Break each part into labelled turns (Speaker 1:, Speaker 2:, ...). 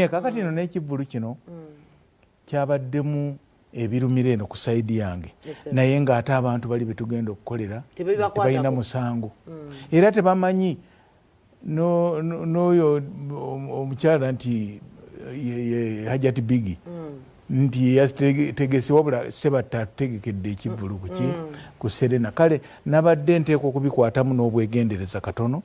Speaker 1: Kakati eno n'ekivvulu kino kyabaddemu ebirumira eno ku side yange, naye ng'ate abantu bali betugenda okukolera tebalina musango era tebamanyi n'oyo omukyala nti ye Hajati Bigi nti yategese, wabula Sebatta atutegekedde ekivvulu kuki ku Serena. Kale nabadde nteekwa okubikwatamu n'obwegendereza katono.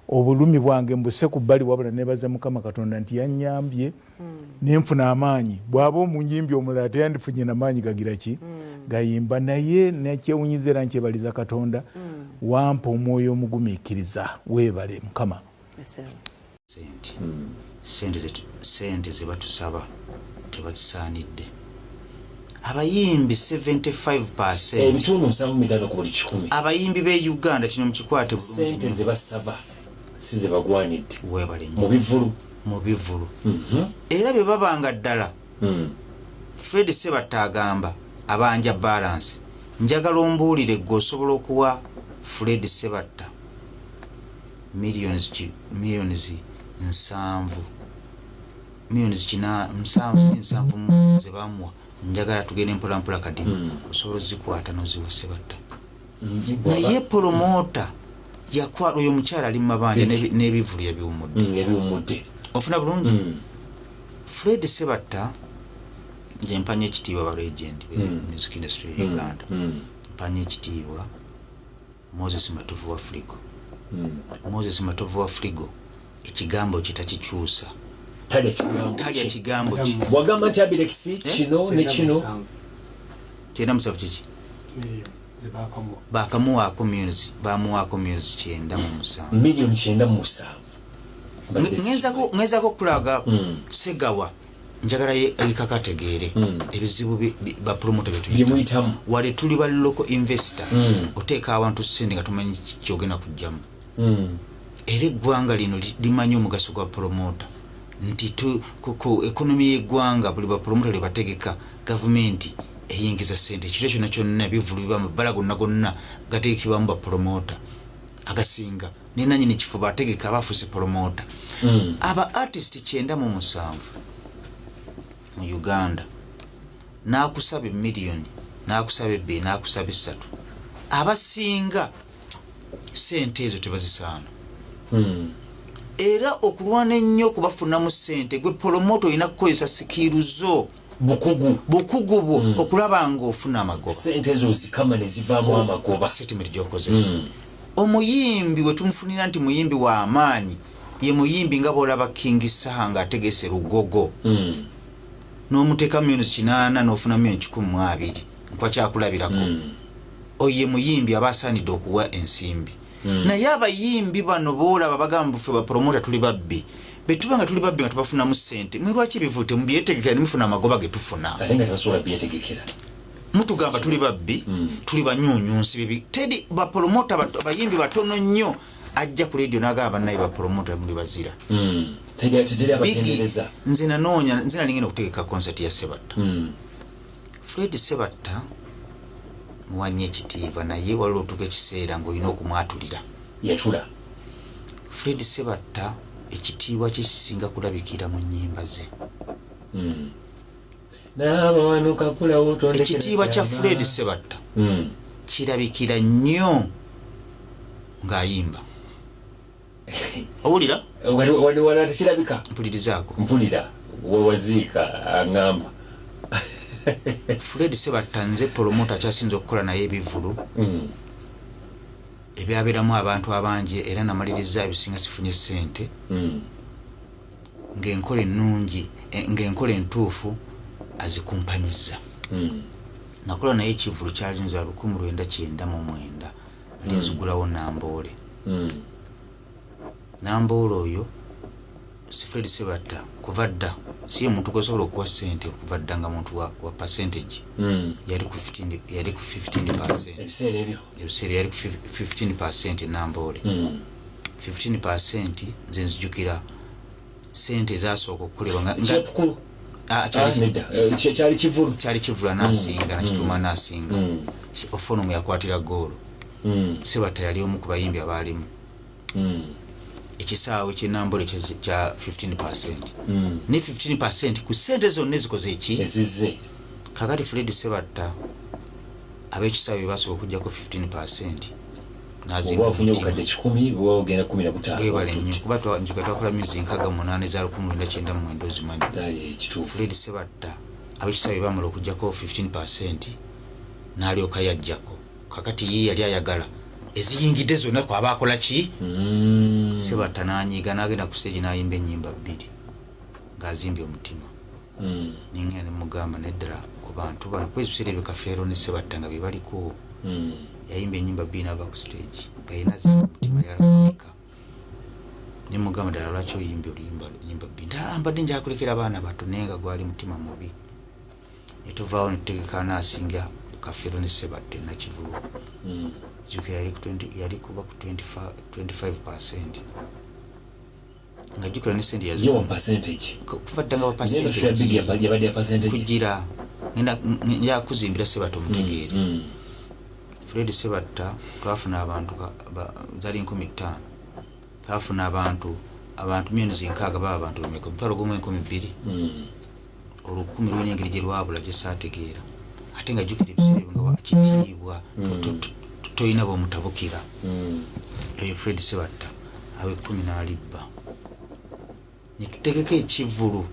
Speaker 1: Obulumi bwange mbuse ku bbali, wabula nebaza Mukama Katonda nti yanyambye nenfuna amaanyi. Bw'aba omuyimbi omulala teyandifunye namaanyi gagira ki gayimba, naye nekyewunyiza era nkyebaliza Katonda wampa omwoyo omugumiikiriza. Weebale, Mukama.
Speaker 2: Sente zebatusaba tebazisaanidde. Abayimbi 75,
Speaker 3: ebitundu 75 ku buli 100,
Speaker 2: abayimbi b'e Uganda, kino mukikwate bulungi.
Speaker 3: Sente zebasaba si zebagwanidde.
Speaker 2: Weebale
Speaker 3: mu
Speaker 2: nnyo.
Speaker 3: Bivulu.
Speaker 2: Mu bivulu era bye babanga ddala. Fred Sebatta agamba abanja balance. Njagala ombuulire gwe, osobola okuwa Fred Sebatta millions 70, millions 7, 70 ze bamuwa? Njagala tugende mpolampola. Kadima, osobola ozikwata noziwa Sebatta? Naye promoter yakwala oyo omukyala ali mu mabanja n'ebivulu yabiwumudde.
Speaker 3: Ebiwumudde.
Speaker 2: Ofuna bulungi? Fred Sebatta nze mpanya ekitiibwa ba legend be music industry ya Uganda. Mpanya ekitiibwa Moses Matovu wa Frigo. Moses Matovu wa Frigo ekigambo kye takikyusa.
Speaker 3: Talya kigambo.
Speaker 2: Talya
Speaker 3: kye.
Speaker 2: Kigambo kye.
Speaker 3: Bwagamba nti Abirex kino ne kino.
Speaker 2: 97 kiki? Bakamuwaako millions, bamuwaako millions 97.
Speaker 3: Miliyoni 97.
Speaker 2: Ngezako okulaga Segawa, njagala yekakategeere ebizibu bapromota
Speaker 3: byemuyitamu.
Speaker 2: Betuyitamu. Wale tuli ba local investor, oteeka awantu sente nga tomanyi kyogenda kujjamu. Era eggwanga lino limanyi omugaso gwa promota nti ku economy y'eggwanga, buli bapromota lwe bategeka, gavumenti eyingiza sente. Ekiro kyonna kyonna ebivulu biba, amabbala gonna gonna gategekebwamu bapromota agasinga, nenanyini kifo bategeka abafuuse promota. Aba artist 97 mu Uganda, n'akusaba emiliyoni, n'akusaba 2, n'akusaba 3, abasinga sente ezo tebazisaana. Era okulwana ennyo okubafunamu sente, gwe promoter olina kukozesa skill zo,
Speaker 3: bukugu,
Speaker 2: bukugu bwo okulaba nga ofuna amagoba.
Speaker 3: Sente ezo zikama ne zivaamu amagoba.
Speaker 2: Statement gyokoze, omuyimbi we tumufunira nti muyimbi wa amaanyi, ye muyimbi nga bwolaba King Saha nga ategese Lugogo n'omuteeka miliyoni 80 n'ofuna miliyoni 120, nkwa kyakulabirako. Oyo ye muyimbi aba asaanidde okuwa ensimbi. Naye abayimbi bano boolaba bagamba bufe bapromota tuli babbi, betuba nga tuli babbi nga tubafunamu sente, mwe lwaki ebivu temubyetegekera nemufuna amagoba getufuna?
Speaker 3: Ate nga tebasobola byetegekera.
Speaker 2: Mutugamba tuli babbi, tuli banyunyunsi bibi. Teri bapromota, abayimbi batono nnyo ajja ku radio n'agamba, "Bannaye bapromota muli bazira."
Speaker 3: Teteri
Speaker 2: Bigi,
Speaker 3: abatendereza.
Speaker 2: Nze nanoonya, nze nalingenda okutegeka concert ya Sebatta. Fred Sebatta muwanye ekitiibwa, naye waliwo otuuka ekiseera ng'olina okumwatulira.
Speaker 3: Yatula.
Speaker 2: Fred Sebatta ekitiibwa kye kisinga kulabikira mu nnyimba ze.
Speaker 3: N'abawanuka kulawo.
Speaker 2: Ekitiibwa kya Fred Sebatta kirabikira nnyo ng'ayimba. Owulira?
Speaker 3: Wala tekirabika.
Speaker 2: Mpulirizaako.
Speaker 3: Mpulira wewaziika aŋŋamba.
Speaker 2: Fred Sebatta nze promoter akyasinza okukola naye ebivulu ebyabeeramu abantu abangi, era namaliriza ebisinga sifunye ssente. Ng'enkola ennungi, ng'enkola entuufu azikumpanyiza. Nakola naye ekivulu kyalinza 1999, nali nzigulawo Namboole. Namboole oyo si Fred Sebatta kuva dda si ye muntu gwosobola okuwa ssente. Okuva dda nga muntu wa percentage. Yali ku 15, yali ku 15.
Speaker 3: Ebiseera ebyo.
Speaker 2: Ebiseera yali ku 15 Namboole. 15, nze nzijukira sente ezasooka okukolebwa
Speaker 3: Kyepukulu.
Speaker 2: Ah, kyali
Speaker 3: Nedda. Kyali kivulu.
Speaker 2: Kyali kivula nasinga, nakituuma nasinga ofonomu yakwatira goolo. Sebatta yali omu ku bayimbi abaalimu. Ekisaawe kyenambole kya 15% ne 15% ku sente zonna ezikoze eki
Speaker 3: Ezizze.
Speaker 2: Kakati Fred Sebatta, ab'ekisaawe bye basobola okugjako 15%, n'azimba
Speaker 3: Oba ofunye
Speaker 2: omutima.
Speaker 3: obukadde 100, bwe ogenda 15.
Speaker 2: Webale nnyo, kuba njuka twakola myezi 68 eza 1999, ozimanyi.
Speaker 3: Zaali ekituufu.
Speaker 2: Fred Sebatta, ab'ekisaawe bamala okugjako 15%, n'alyoka yajjako. Kakati ye yali ayagala eziyingidde zonna kwaba akola ki. Sebatta n'anyiiga, n'agenda ku stage, n'ayimba ennyimba bbiri ng'azimbye omutima. Nengenda nemugamba, neddala ku bantu bano, kuba ebiseera ebyo Kafeero ne Sebatta nga bye baliko. Yayimba ennyimba bbiri n'ava ku stage nga yina azimba omutima, yalakulika. Nemugamba, ddala lwaki oyimbye oluyimba nyimba bbiri? Nti mbadde njakulekera abaana bato, naye nga gwali mutima mubi. Netuvaawo netutegeka naasinga Kafeero ne Sebatta Nakivulu. Jjukira yali ku 20, yali kuba ku 25%, nga jjukira ne sente
Speaker 3: Ye wa percentage.
Speaker 2: Kuva dda nga wa
Speaker 3: Naye nga show ya Big yabadde ya percentage.
Speaker 2: Kugira ngenda nja kuzimbira Sebatta omutegeere. Fred Sebatta, twafuna abantu zali 5000, twafuna abantu 60,000,000. Baba abantu bameka? 10,000 2000. 1000 lulina engeri gye lwabula gye saategeera, ate nga jjukira ebiseera ebyo nga wakitiibwa, tolina bwemutabukira. Oyo Fred Sebatta awo 10 n'alibba, netutegeka ekivvulu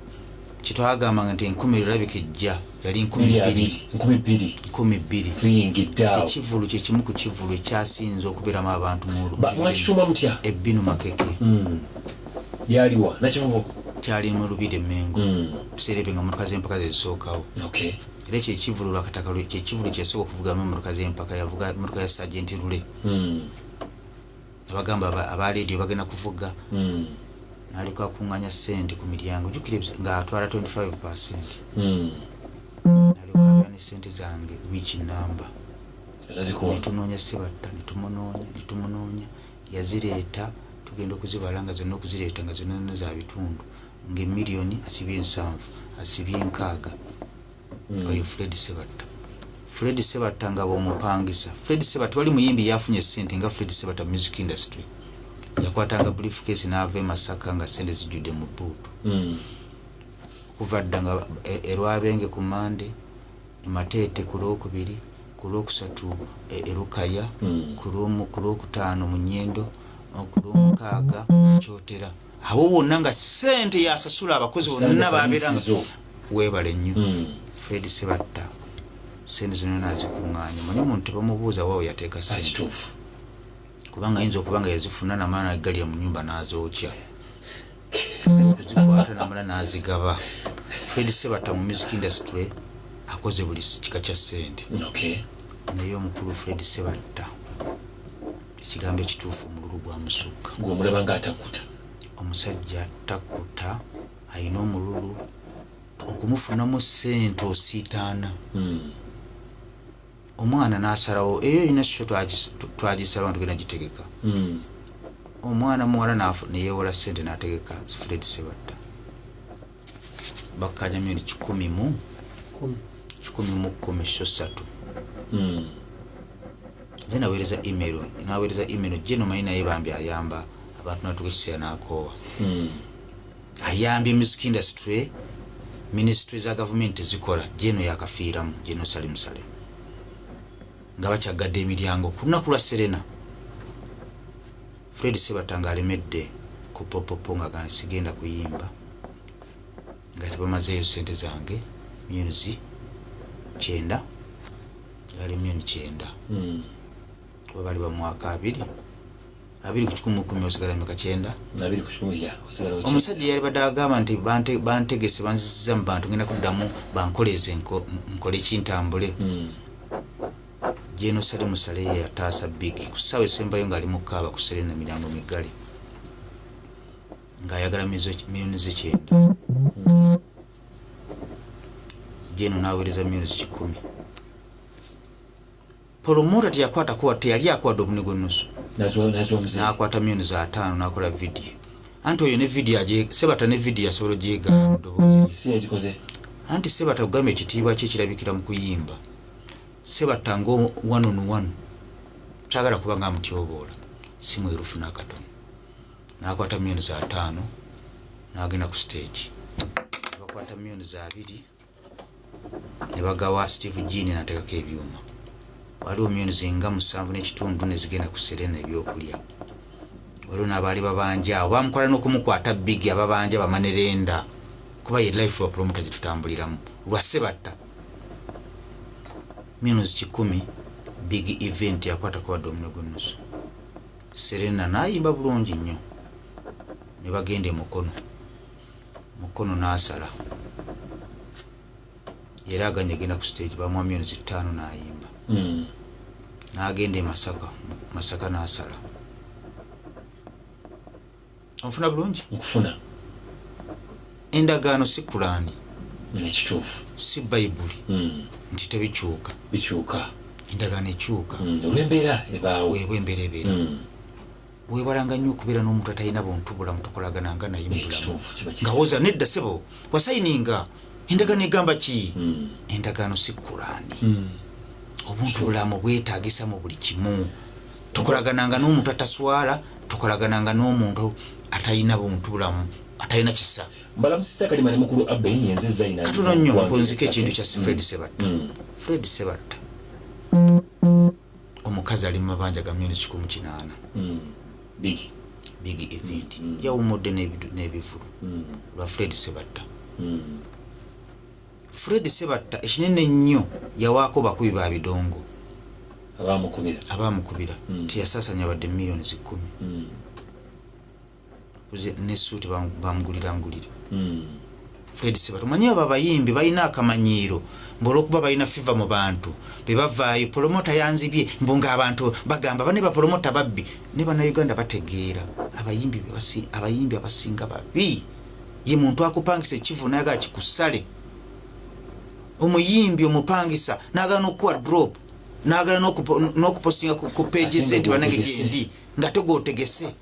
Speaker 2: kyetwagambanga nti enkomerero erabika ejja, yali 2000.
Speaker 3: 20, 2000.
Speaker 2: 2000.
Speaker 3: Tuyingidde awo.
Speaker 2: Ekivvulu kyekimu ku kivvulu ekyasinze okubeeramu abantu mu
Speaker 3: Mwakituuma mutya?
Speaker 2: Ebbinu Makeke.
Speaker 3: Yaliwa Nakivubo?
Speaker 2: Kyali mu Lubiri Emmengo, biseera ebyo nga motoka z'empaka zezisookawo. Era ekyo ekivvulu lwakataka, kyekivvulu kyeyasooka okuvugamu emotoka z'empaka. Yavuga emotoka ya Sergeant Lule. Abagamba aba leediyo bagenda kuvuga. Naleka akuŋŋanya ssente ku miryango, jjukira ng'atwala 25%. Nalyoka abeera ne ssente zange wiiki namba.
Speaker 3: Tazikuwa.
Speaker 2: Netunoonya Sebatta, netumunoonya, netumunoonya. Yazireeta, tugenda okuzibala nga zonna, okuzireeta nga zonna zonna za bitundu, ngaemiliyoni asibye 70, asibye 60. Oyo Fred Sebatta, Fred Sebatta nga bwomupangisa Fred Sebatta, wali muyimbi yafunye sente nga Fred Sebatta. Music industry yakwatanga briefcase n'ava e Masaka nga sente zijjudde mu buutu. Okuva dda nga erwabenge ku Mande, emateete ku Lwokubiri, ku Lwokusatu Erukaya, ku Lwokutaano mu Nyendo, ku Lwomukaaga Kyotera, abo wonna nga sente yasasula abakozi bonna babeeranga.
Speaker 3: Kanisizo.
Speaker 2: Weebale nnyo. Fred Sebatta sente zonna nazikuŋŋaanya. Manyi omuntu tebamubuuza waawe yateeka sente.
Speaker 3: Kituufu.
Speaker 2: Kubanga ayinza okuba nga yazifuna namala nagalira mu nyumba n'azookya, okuzikwata namala n'azigaba. Fred Sebatta mu music industry akoze buli kika kya sente. Naye omukulu Fred Sebatta, ekigambo ekituufu, omululu gwamusukka.
Speaker 3: Gwe omulaba nga atakuta.
Speaker 2: Omusajja takuta, ayina omululu, okumufunamu sente osiitaana. Omwana n'asalawo eyo yina show twagisalawo tugenda gitegeka. Omwana muwala neyewola sente n'ategeka Fred Sebatta, bakkanya miliyoni 100 mu 110, show 3. Nze naweereza email, naweereza email gye nomanyi, naye bambi ayamba abantu natuka ekiseera n'akoowa. Ayambye music industry, ministry za gavumenti tezikola, jeno yakafiiramu jeno Salim Saleh nga bakyagadde emiryango ku lunaku lwa Serena. Fred Sebatta nga alemedde ku popopo, nga gansigenda kuyimba nga tebamazeeyo sente zange miliyoni 90, ali miliyoni 90. Oba bali bamwaka abiri abiri ku 110, osigala meka? 90.
Speaker 3: 20 ku 100 ya osigala
Speaker 2: Omusajja yali badde agamba nti bantegese, banzisiza mu bantu, ngenda kuddamu bankoleeze nkole kintambule. Jeno Salim Saleh yataasa Big ku ssaawa esembayo ng'ali mu kaaba ku Serena, miryango miggale, ng'ayagala miliyoni ze 90. Jeno n'aweereza miliyoni 100. Promoter teyakwatako, teyali akwadde obune gw'ennusu.
Speaker 3: Naziwa muzeeyi.
Speaker 2: N'akwata miliyoni 50 n'akola vidiyo. Anti oyo ne vidiyo Sebata ne vidiyo asobola ogyegaana mu ddoboozi.
Speaker 3: Si yagikoze.
Speaker 2: Anti Sebata kugamba ekitiibwa kye kirabikira mu kuyimba. Sebata nga one on one, kyagala kuba nga amutyoboola, si mwerufu n'akatono. Nakwata 5 million n'agenda ku stage. Bakwata 2 million ne bagawa Steve Jean, natekako ebyuma. Waliwo 7.5 million nezigenda ku Serena, ebyokulya. Waliwo n'abaali babanja awo, bamukola n'okumukwata bigi ababanja bamanerenda, kuba ye life wa promoter gyetutambuliramu. Lwa Sebatta, 100 million, big event, yakwata kubadde omunwe gw'ennusu. Serena n'ayimba bulungi nnyo ne bagenda emukono mukono n'asala, era aganya agenda ku stage, bamuwa 5 million n'ayimba. N'agenda e Masaka, Masaka n'asala. Onfuna bulungi?
Speaker 3: Nkufuna.
Speaker 2: Endagaano si Kulaani.
Speaker 3: Ekituufu.
Speaker 2: Si Bayibuli nti tebikyuka.
Speaker 3: Bikyuka.
Speaker 2: Endagaano ekyuka.
Speaker 3: Olw'embeera ebaawo.
Speaker 2: Weebwa embeera ebeera. Weebalanga nnyo okubeera n'omuntu atalina buntu bulamu, tokolagananga naye mu bulamu.
Speaker 3: Ekituufu, kiba kizibu.
Speaker 2: Nga woza nedda sebo, wasayininga endagaano egamba ki? Endagaano si Kulaani. Obuntu bulamu bwetagisa mu buli kimu. Tokolagananga n'omuntu ataswala, tokolagananga n'omuntu atalina buntu bulamu, atalina kisa.
Speaker 3: Mbalamusisa Kalima ne mukulu Abe, yenze Zaina.
Speaker 2: Katono nnyo, mpunziko ekintu kya Fred Sebatta. Fred Sebatta, omukazi ali mu mabanja ga 180 million.
Speaker 3: Big.
Speaker 2: Big event yawumudde n'ebivulu lwa Fred Sebatta. Fred Sebatta ekinene ennyo, yawaako bakubi ba bidongo.
Speaker 3: Abamukubira.
Speaker 2: Abamukubira, teyasasanya wadde 10 million. Ne suuti bamugulirangulira. Fred Sebatta, omanyi abo abayimbi balina akamanyiiro, mbu olwokuba balina favor mu bantu, bebavaayo, "Promoter yanzibye," mbu ngaabantu bagamba bane bapromota babbi. Ne Bannayuganda bategeera abayimbi abayimbi abasinga babi. Ye muntu akupangisa ekivu nayagaa kikusale. Omuyimbi omupangisa nagala nokukuwa drop, nagala n'okupostinga ku page ze nti, "Banange,
Speaker 3: Ate nga
Speaker 2: gyendi," nga tegwotegese.